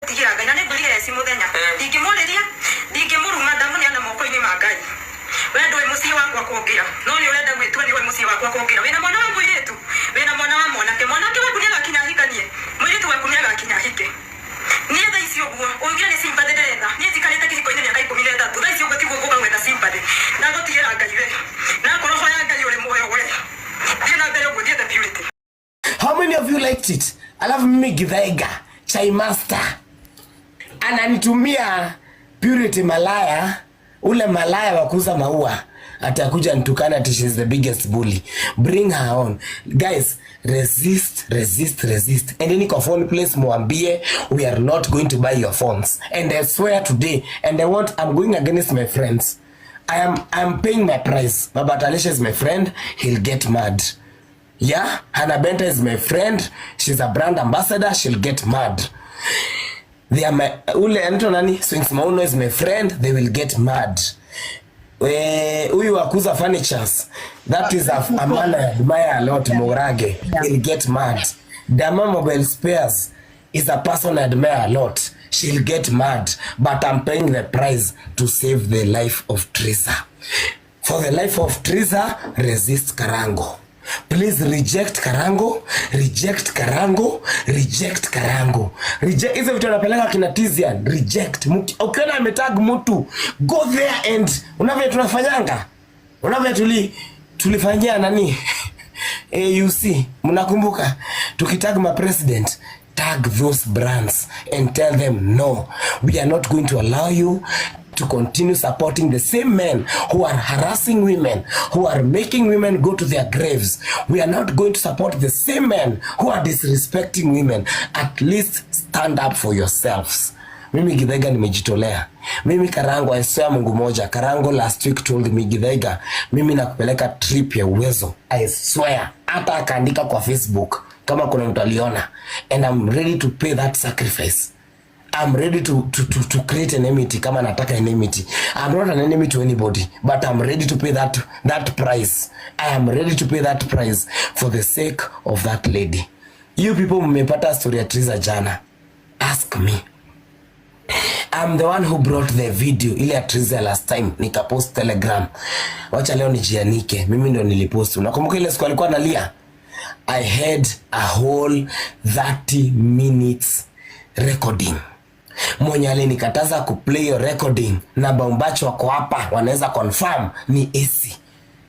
Tigĩra Ngai na nĩngwĩrire eci mũthenya ndingĩmũrĩria ndingĩmũruma ndamũneana moko-inĩ ma Ngai. We ndũĩ mũciĩ wakwa kũngĩra no nĩ ũrenda gwĩtua nĩũĩ mũciĩ wakwa kũngĩra. Wĩna mwana wa mũirĩtu wĩna mwana wa mwanake mwanake waku nĩagakinya ahikanie mũirĩtu waku nĩagakinya ahike. Niĩ thaa ici ũguo ũngĩra nĩ sympathy ndĩretha niĩ njikarĩte kĩhiko-inĩ mĩaka 13 thaa ici ũguo tiguo ngũka gwetha sympathy ndagũtigĩra Ngai we nakorwo hoya Ngai ũrĩ muoyo we thiĩ na mbere ũguo thiĩte Purity. How many of you liked it? Alafu mimi Githaiga, Chai Master ananitumia Purity Malaya, ule malaya wa kuuza maua, atakuja nitukana ati she's the biggest bully. Bring her on. Guys, resist, resist, resist. Endeni kwa phone place muambie we are not going to buy your phones. And I swear today, and I want, I'm going against my friends. I am paying my price. Baba Talisha is my friend, he'll get mad. Yeah, Hannah Benta is my friend. She's a brand ambassador. She'll get mad. They are my ule anaitwa nani? Swings Mauno is my friend. They will get mad. Huyu wa kuuza furnitures. That is a man I admire a lot, Murage. He'll get mad. Dama Mobile Spares is a person I admire a lot. She'll get mad, but I'm paying the price to save the life of Teresa. For the life of Teresa, resist Karango. Please reject Karango, reject Karango, reject Karango. Reject hizo vitu anapeleka kina Tizian, reject. Ukiona ametag mtu, go there and unavyo tunafanyanga. Unavyo tulifanyia nani? AUC, mnakumbuka? Tukitag ma president, tag those brands and tell them no, we are not going to allow you to continue supporting the same men who are harassing women, who are making women go to their graves. We are not going to support the same men who are disrespecting women. At least stand up for yourselves. Mimi Githaiga nimejitolea. Mimi Karango, I swear Mungu moja. Karango last week told me, Githaiga, mimi nakupeleka trip ya Uwezo. I swear. Hata akaandika kwa Facebook kama kuna mtu aliona. And I'm ready to pay that sacrifice. I'm ready to create an enmity kama nataka enmity. I'm not an enemy to anybody, but I'm ready to pay that price. I am ready to pay that price for the sake of that lady. You people mmepata story ya Triza jana. Ask me. I'm the one who brought the video ile ya Triza last time nikapost Telegram. Wacha leo nijianike. Mimi ndo nilipost. Unakumbuka ile siku alikuwa analia? I had a whole 30 minutes recording. Mwenye alinikataza kuplay hiyo recording na Baumbacho wako hapa wanaweza confirm ni AC.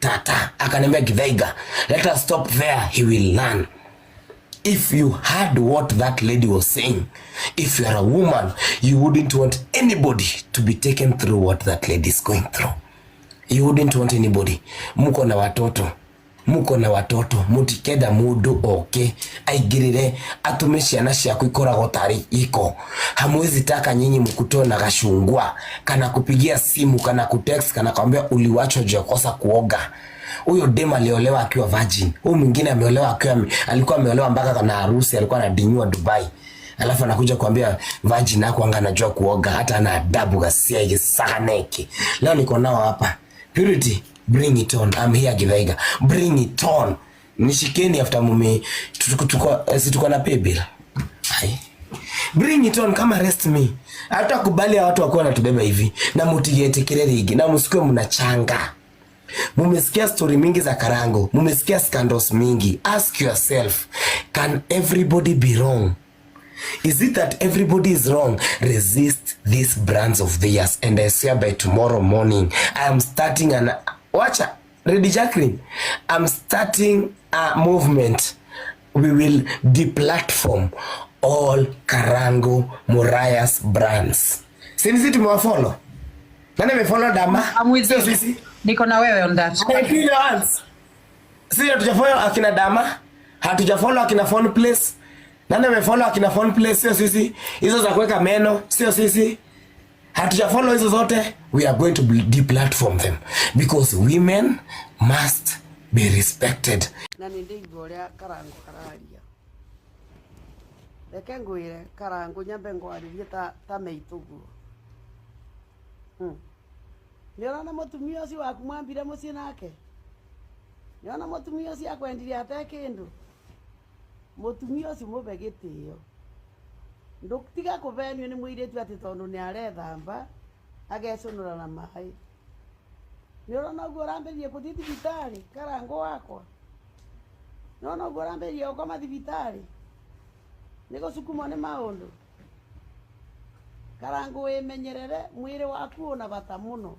Tata akaniambia Githaiga, let us stop there, he will learn. If you heard what that lady was saying, if you are a woman, you wouldn't want anybody to be taken through what that lady is going through. You wouldn't want anybody. Muko na watoto, muko na watoto mutikenda mundu oke aingirire atume ciana ciaku ikoragwo tari iko. Hamwezi taka nyinyi mkutoe na gashungwa kana kupigia simu kana kutext kana kwambia uliwachwa juu ya kosa kuoga. Huyo dem aliolewa akiwa virgin, huyu mwingine ameolewa akiwa alikuwa ameolewa mpaka na harusi, alikuwa anadinyiwa Dubai, alafu anakuja kuambia virgin hakuanga anajua kuoga, hata ana adabu gasia gisaganeke. Leo niko nao hapa. Purity, bring it on. I'm here Githaiga. Bring it on. Nishikeni after mume tuko si tuko na pay bill. Ai. Bring it on kama rest me. Hata kubali watu wakuwa wanatubeba hivi na mutigetikire rigi na msikue mnachanga. Mumesikia story mingi za Karango, mumesikia scandals mingi. Ask yourself, can everybody be wrong? Is it that everybody is wrong? Resist these brands of theirs. And I swear by tomorrow morning, I am starting an... Watch, Ready Jacqueline, I'm starting a movement. We will deplatform all Karango Muraya's brands. Sisi tumewafollow. Nani amefollow Dama? I'm with Sio you. sisi. Niko na wewe on that. Put your hands. Sisi hatujafollow akina Dama, hatujafollow akina Phone Place. Nani amefollow akina Phone Place? Sio sisi. Hizo za kuweka meno, sio sisi. Hatujafollow hizo zote. We are going to deplatform them because women must be respected. Na nä ndä å rä a Karango kararia reke ngwä re Karango nyambe ngwarä ta meitå guo. Nä å rona må tumia å cio waku mwambire må ciä nake nä ona må tumia å cio akwendirie ate kä ndå må tumia å cio må be gä tä o. Ndũtiga kũvenio nĩ mũirĩtu atĩ tondũ nĩ arethamba agecũnũra na maĩ. Nĩ ũrona ũguo ũrambĩrĩria kũthiĩ thibitarĩ Karangũ wakwa? Nĩ ũrona ũguo ũrambĩrĩria gũkoma thibitarĩ? Nĩ gũcukumwo nĩ maũndũ? Karangũ wĩmenyerere mwĩrĩ waku ũna bata mũno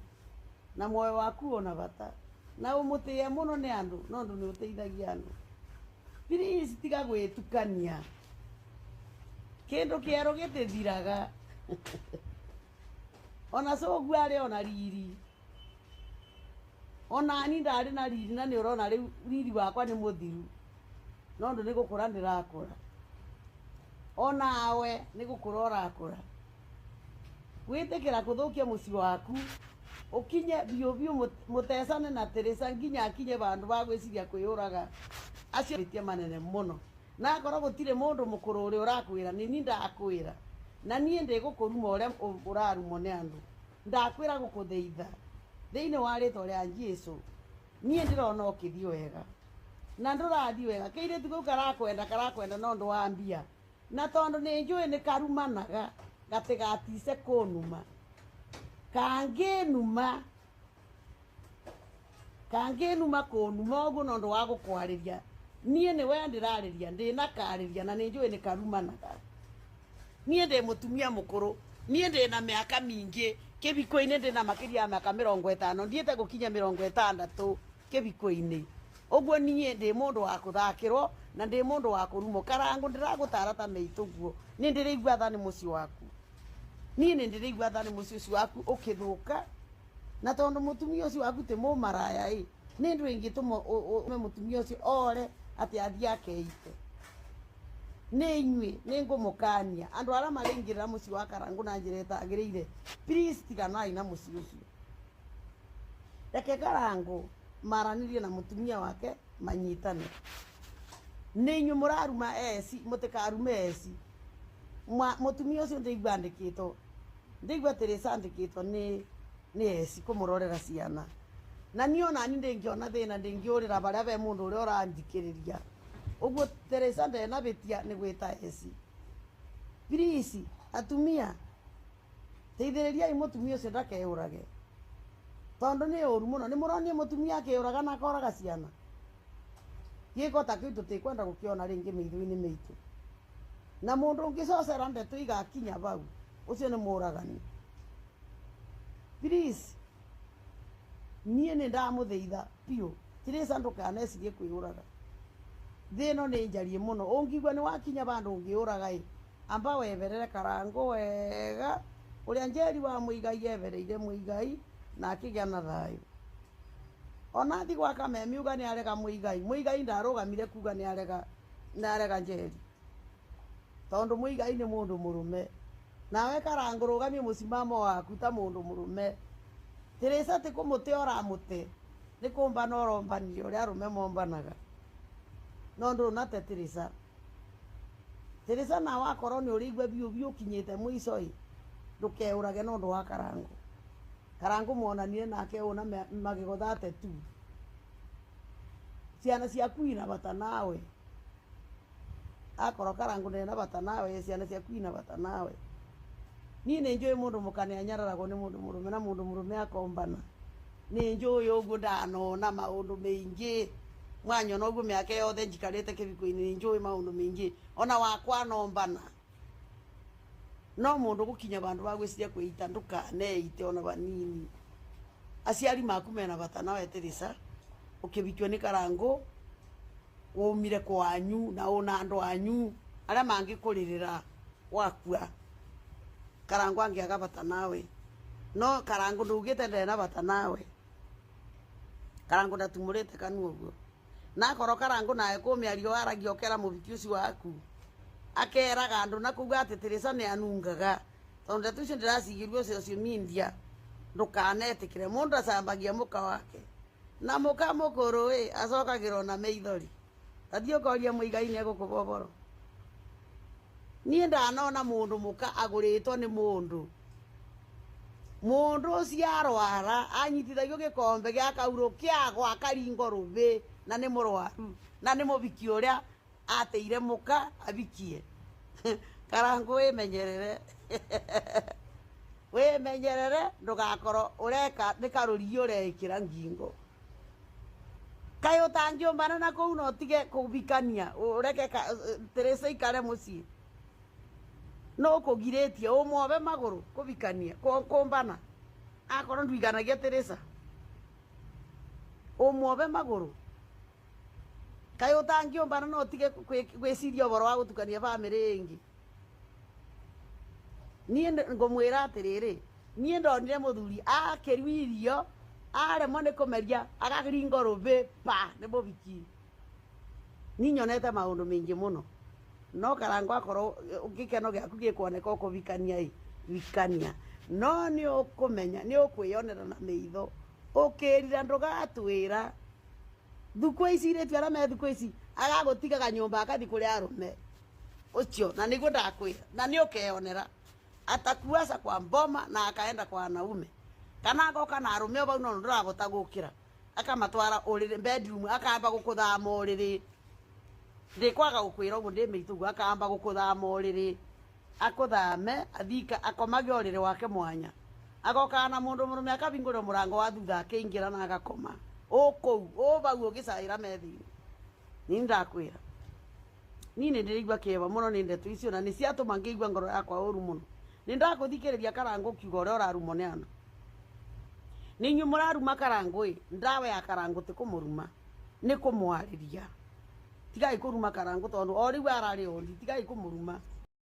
na muoyo waku ũna bata na ũmũtĩe mũno nĩ andũ nondũ nĩ ũteithagia andũ. Please tiga gwĩtukania. Kĩndũ kĩerũ gĩtĩthiraga. Ona cũguo arĩ ona riri. Ona ni ndarĩ na riri na nĩ ũrona rĩu riri wakwa nĩ mũthiru nondũ nĩ gũkũra ndĩrakũra. Onawe nĩ gũkũra ũrakũra. Gwĩtĩkĩra kũthũkia mũciĩ waku ũkinye biũ biũ mũtecane na Teresa nginya akinye bandũ ba gwĩciria kwĩyũraga. Acio mahĩtia manene mũno. Na akorwo gũtirĩ mũndũ mũkũrũ ũrĩa ũrakwĩra nĩ niĩ ndakwĩra. Na niĩ ndĩgũkũruma ũrĩa ũrarumwo nĩ andũ. Ndakwĩra gũkũtheitha thĩinĩ wa rĩtwa rĩa Jesu. Niĩ ndĩrona ũkĩthiĩ wega na ndũrathiĩ wega. Kĩirĩtu kĩu karakwenda karakwenda nondũ wa mbia. Na tondũ nĩ njũĩ nĩ karumanaga gatigatice kũnuma. Kangĩnuma kangĩnuma kũnuma ũguo nondũ wa gũkwarĩria. Niĩ nĩwe ndĩrarĩria ndĩnakarĩria na nĩ njũĩ nĩ karumanaga. Niĩ ndĩ mũtumia mũkũrũ, niĩ ndĩna mĩaka mĩingĩ kĩbiko-inĩ ndĩna makĩria ya mĩaka 50 ndiĩte gũkinya 60 kĩbiko-inĩ. Ũguo niĩ ndĩ mũndũ wa kũthakĩrwo na ndĩ mũndũ wa kũrumwo. Karangũ ndĩragũtara ta mĩitũ guo. Nĩ ndĩraigua tha nĩ mũciĩ waku. Niĩ nĩ ndĩraigua tha nĩ mũciĩ ũcio waku ũkĩthũka. Na tondũ mũtumia ũcio waku ti mũmaraya ĩ, nĩ ndũ ĩngĩtũma ũme mũtumia ũcio ore atĩ athiĩ akeite. Nĩ inyuĩ nĩ ngũmũkania andũ arĩa maraingĩrĩra mũciĩ wa Karangũ na njĩra ĩtagĩrĩire, please tiganai na mũciĩ ũcio. Reke Karangũ maranĩrie na mũtumia wake manyitane. Nĩ inyuĩ mũraruma eci, mũtikarume eci. Mũtumia ũcio ndĩigua andĩkĩtwo, ndĩigua Teresa andĩkĩtwo nĩ eci kũmũrorera ciana. Na niĩ onani ndĩngĩona thĩna ndĩngĩũrĩra barĩa be mũndũ ũrĩa ũranthikĩrĩria. Ũguo Teresa ndena bĩtia nĩ gwĩta eci. Please atumia teithĩrĩriai mũtumia ũcio ndakeyũrage. Tondũ nĩ ũru mũno. Nĩ mũronire mũtumia akĩyũraga na akoraga ciana. Gĩko ta kĩu tũtikwenda gũkĩona rĩngĩ maitho-inĩ maitũ. Na mũndũ ũngĩcocera ndeto igakinya bau, ũcio nĩ mũragani. Please, niĩ nĩ ndamũthaitha biũ. Teresa ndũkanecirie kwĩyũraga. Thĩ ĩno nĩ njarie mũno. Ũngĩigua nĩ wakinya bandũ ũngĩyũraga ĩ, amba weberere Karangũ wega ũrĩa Njeri wa Mũigai ebereire Mũigai na akĩgĩa na thayũ. Ona athi gwa Kameme uga nĩ arega Mũigai. Mũigai ndarũgamire kuga nĩ arega Njeri. Tondũ Mũigai nĩ mũndũ mũrũme. Nawe Karangũ rũgamie mũcimamo waku ta mũndũ mũrũme. Teresa ti kũmũte ũramũte, nĩ kũmbana ũrombanire ũrĩa arũme mombanaga. No ndũnate Teresa. Teresa nawe akorwo nĩ ũrĩigua biũ biũ ũkinyĩte mũico ĩ, ndũkeũrage nondũ wa Karangũ. Karangũ monanire nake ũna magego 32. Ciana ciaku ina bata nawe. Akorwo Karangũ ndena bata nawe, ciana ciaku ina bata nawe. Niĩ nĩ njũĩ mũndũ mũka nĩ anyararagwo nĩ mũndũ mũrũme na mũndũ mũrũme akombana. Nĩ njũĩ ũguo ndanona maũndũ maingĩ. Mwanyona ũguo mĩaka yothe njikarĩte kĩbiko-inĩ nĩ njũĩ maũndũ maingĩ. Ona wakwa nombana. No mũndũ gũkinya bandũ ba gwĩciria kwĩita ndũkaneite ona banini. Aciari maku mena bata nawe Teresa, ũkĩbikio nĩ Karangũ, waumire kwanyu na ũna andũ anyu arĩa mangĩkũrĩrĩra wakua. Karangũ angĩaga bata nawe. No Karangũ ndugĩte ndena bata nawe. Karangũ ndatumũrĩte kanua ũguo. Na akorwo Karangũ nawe kũ mĩario waragia ũkera mũbiki ũcio waku, akeraga andũ na kuga atĩ Teresa nĩ anungaga. Tondũ ndeto icio ndĩracigĩrio social media, ndũkanetĩkĩre. Mũndũ acambagia mũka wake. Na mũka mũkũrũ ĩ, acokagĩrwo na maithori. Ta thiĩ ũkorie Mũigai nĩ egũkũhe ũhoro. Niĩ ndanona mũndũ mũka agũrĩtwo nĩ mũndũ. Mũndũ ũcio arwara anyitithagio gĩkombe gĩa kaurũ kĩagwa akaringwo rũbĩ na nĩ mũrwaru na nĩ mũbiki ũrĩa ateire mũka abikie. Karangu wimenyerere wimenyerere ndugakorwo ureka ni karũriĩ ũreĩkĩra ngingo kaĩ ũtangĩũmbana na kũu no ũtige kũbikania ũreke Teresa ikare mũciĩ no ũkũgirĩtie ũmwobe magũrũ kũbikania kũmbana akorwo ndwiganagia Teresa ũmwobe magũrũ kaĩ ũtangĩũmbana no ũtige gwĩciria ũhoro wa gũtukania bamĩrĩ ĩngĩ niĩ ngũmwĩra atĩrĩrĩ niĩ ndonire mũthuri akĩrua irio aremwo nĩ kũmeria akaringa rũbĩ pa nĩ mũbiki niĩ nyonete maũndũ maingĩ mũno no Karango akorwo gĩkeno gĩaku gĩkuoneka ũkũbikania ĩ bikania no nĩ ũkũmenya nĩ ũkwĩyonera na maitho ũkĩrira ndũgatwĩra thukũ ici irĩtu arĩa me thukũ ici agagũtigaga nyũmba akathi kũrĩ arũme ũcio na nĩguo ndakwĩra na nĩ ũkeyonera atakuaca kwa mboma na akaenda kwa wanaume kana agoka na arume o bau no ndurabota gukira akamatwara uriri bedroom akamba gukuthama uriri ndikwaga gukwira uguo ndi mitu akamba gukuthama uriri akuthame athika akomage uriri wake mwanya agoka na mundu murume akabingurira murango wa thutha akiingira na agakoma ukou u bau ugicaira methini ni ndakwira ni nĩ ndĩraigua kĩeva mũno nĩ ndeto icio na nĩ ciatũma ngĩigua ngoro yakwa ũru mũno nĩ ndakũthikĩrĩria Karango kiuga ũrĩa ũrarumwo nĩ andũ nĩ inyuĩ mũraruma Karango ĩ ndawa ya Karango ti kũmũruma nĩ kũmwarĩria tigai kũruma Karango tondũ o rĩu ararĩ ondi tigai kũmũruma.